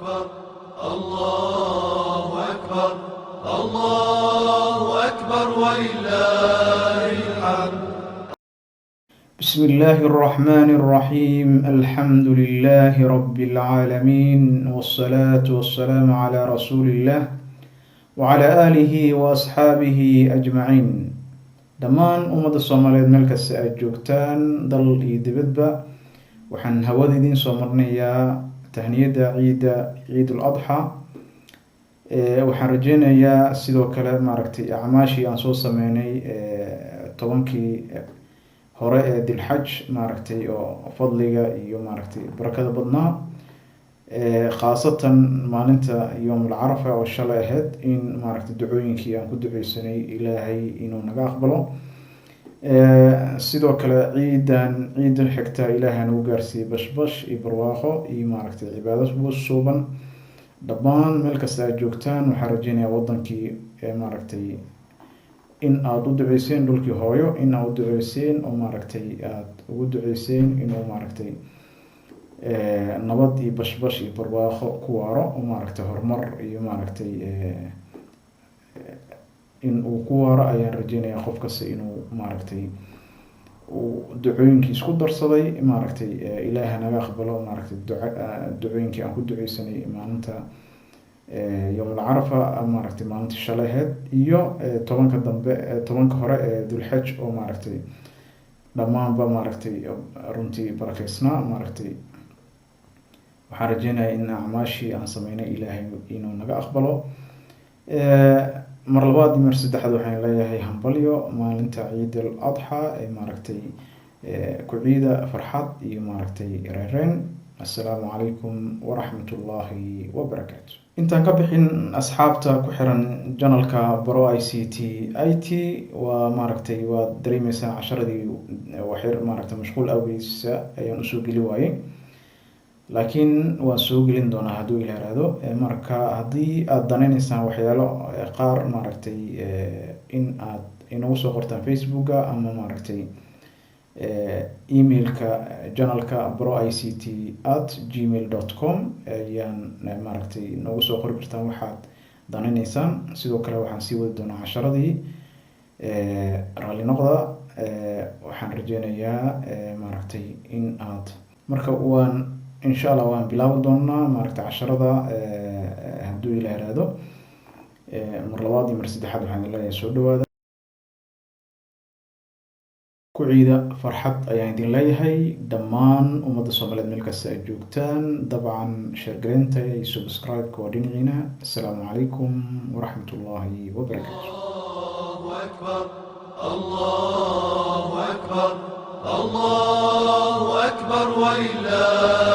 أكبر، الله أكبر، الله أكبر، ولله الحمد. بسم الله الرحمن الرحيم، الحمد لله رب العالمين، والصلاة والسلام على رسول الله وعلى آله وأصحابه أجمعين. Dhammaan ummadda Soomaaliyeed meel kasta aad joogtaan, dal iyo dibadba, waxaan hawada idiin soo marinayaa tahniyadda ciidda Ciidul Adxa. Waxaan rajeynayaa sidoo kale, maaragtay, acmaashii aan soo sameynay 10kii hore ee Dilxaj, maaragtay, oo fadliga iyo, maaragtay, barakada badnaa, khaasatan maalinta Yowmul Carafa oo shalay ahayd, in, maaragtay, ducooyinkii aan ku duceysanay Ilaahay inuu naga aqbalo. Sidoo kale ciidan ciidan xigta Ilaahay nagu gaarsiiyey bashbash iyo barwaaqo iyo, maaragtay, cibaado suuban. Dhammaan meel kasta aad joogtaan, waxaan rajeynayaa wadankii, maaragtay, in aada u duceyseen, dhulkii hooyo in aad u duceyseen oo, maaragtay, aada ugu duceyseen inuu, maaragtay, nabad iyo bashbash iyo barwaaqo ku waaro oo, maaragtay, horumar iyo, maaragtay, in uu ku waaro ayaan rajeynayaa. Qof kasta inuu, maaragtay, uu ducooyinkii isku darsaday, maaragtay, Ilaaha naga aqbalo, maaragtay, ducooyinkii aan ku duceysanay maalinta Yowmul Carafa, maaragtay, maalinta shalay ahayd, iyo 10ka dambe, 10ka hore ee Dulxaj oo, maaragtay, dhammaanba, maaragtay, runtii barakeysnaa. Maaragtay, waxaan rajeynayaa in acmaashii aan sameynay Ilaahay inuu naga aqbalo. Mar labaad iyo mar saddexaad waxaan leeyahay hambalyo maalinta Ciid al Adxa ee, maaragtay, ku ciida farxad iyo, maaragtay, reereen. Assalaamu calaykum waraxmat ullaahi wabarakaatu. Intaan ka bixin, asxaabta ku xiran channelka Baro ICT IT, waa, maaragtay, waad dareemeysaa casharadii waxyar, maaragtay, mashquul awgeysa ayaan usoo geli waayey, laakiin waan soo gelin doonaa hadduu Ila yiraahdo. Marka haddii aada danayneysaan waxyaalo qaar, maaragtay, in aad inagu soo qortaan Facebooka ama, maaragtay, emailka channelka baroict@gmail.com ayaan, maaragtay, noogu soo qori kartaan waxaad danayneysaan. Sidoo kale waxaan sii wadi doonaa casharadii. Raalli noqda. Waxaan rajeynayaa, maaragtay, in aad marka waan, insha Allah, waan bilaabi doonaa, maaragtay, casharada hadduu Ila yiraahdo. Mar labaad iyo mar saddexaad waxaan idin leeyahay soo dhawaada, ku ciida farxad ayaan idin leeyahay dhammaan ummadda Soomaaliyeed meel kasta ay joogtaan. Dabcan share gareynta iyo subscribe-ka waa dhinaciina. Assalaamu calaykum waraxmat ullaahi wabarakaatu. الله أكبر، الله أكبر، الله أكبر، ولله